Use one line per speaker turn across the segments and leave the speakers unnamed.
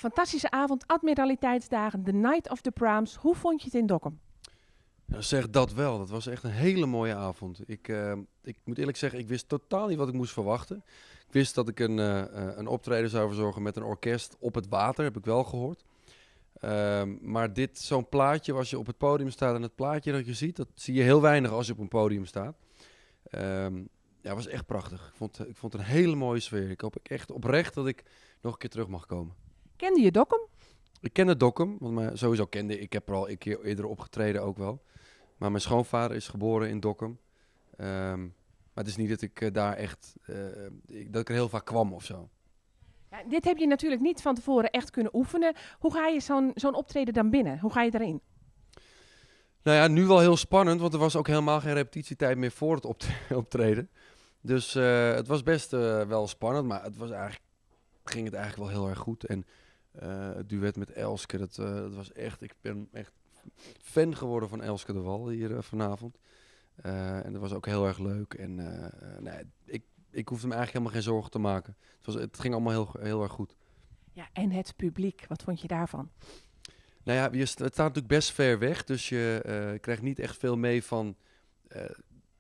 Fantastische avond, Admiraliteitsdagen, The Night of the Prahms. Hoe vond je het in Dokkum?
Nou, zeg dat wel. Dat was echt een hele mooie avond. Ik moet eerlijk zeggen, ik wist totaal niet wat ik moest verwachten. Ik wist dat ik een optreden zou verzorgen met een orkest op het water, heb ik wel gehoord. Maar zo'n plaatje, als je op het podium staat en het plaatje dat je ziet, dat zie je heel weinig als je op een podium staat. Ja, het was echt prachtig. Ik vond het een hele mooie sfeer. Ik hoop echt oprecht dat ik nog een keer terug mag komen.
Kende je Dokkum?
Ik kende Dokkum, want sowieso kende ik. Ik heb er al een keer eerder opgetreden ook wel. Maar mijn schoonvader is geboren in Dokkum. Maar het is niet dat ik daar echt, ik, dat ik er heel vaak kwam.
Ja, dit heb je natuurlijk niet van tevoren echt kunnen oefenen. Hoe ga je zo'n optreden dan binnen? Hoe ga je daarin?
Nu wel heel spannend, want er was ook helemaal geen repetitietijd meer voor het optreden. Dus het was best wel spannend, maar het ging het eigenlijk wel heel erg goed. En het duet met Elske, dat was echt, ik ben echt fan geworden van Elske de Wal hier vanavond. En dat was ook heel erg leuk. En nee, ik hoefde me eigenlijk helemaal geen zorgen te maken. Het ging allemaal heel, heel erg goed.
Ja, en het publiek, wat vond je daarvan?
Het staat natuurlijk best ver weg, dus je krijgt niet echt veel mee van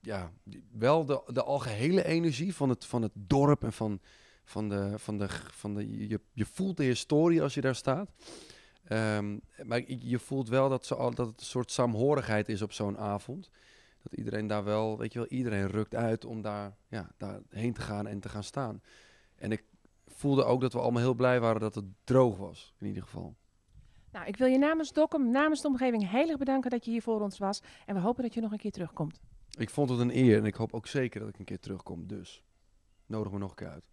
ja, die, wel de algehele energie van het dorp en van, van de, van de, van de, je, je voelt de historie als je daar staat. Maar je voelt wel dat het een soort saamhorigheid is op zo'n avond. Dat iedereen daar wel, weet je wel, iedereen rukt uit om daarheen te gaan en te gaan staan. En ik voelde ook dat we allemaal heel blij waren dat het droog was, in ieder geval.
Ik wil je namens Dokkum, namens de omgeving heel erg bedanken dat je hier voor ons was. En we hopen dat je nog een keer terugkomt.
Ik vond het een eer en ik hoop ook zeker dat ik een keer terugkom. Dus nodig me nog een keer uit.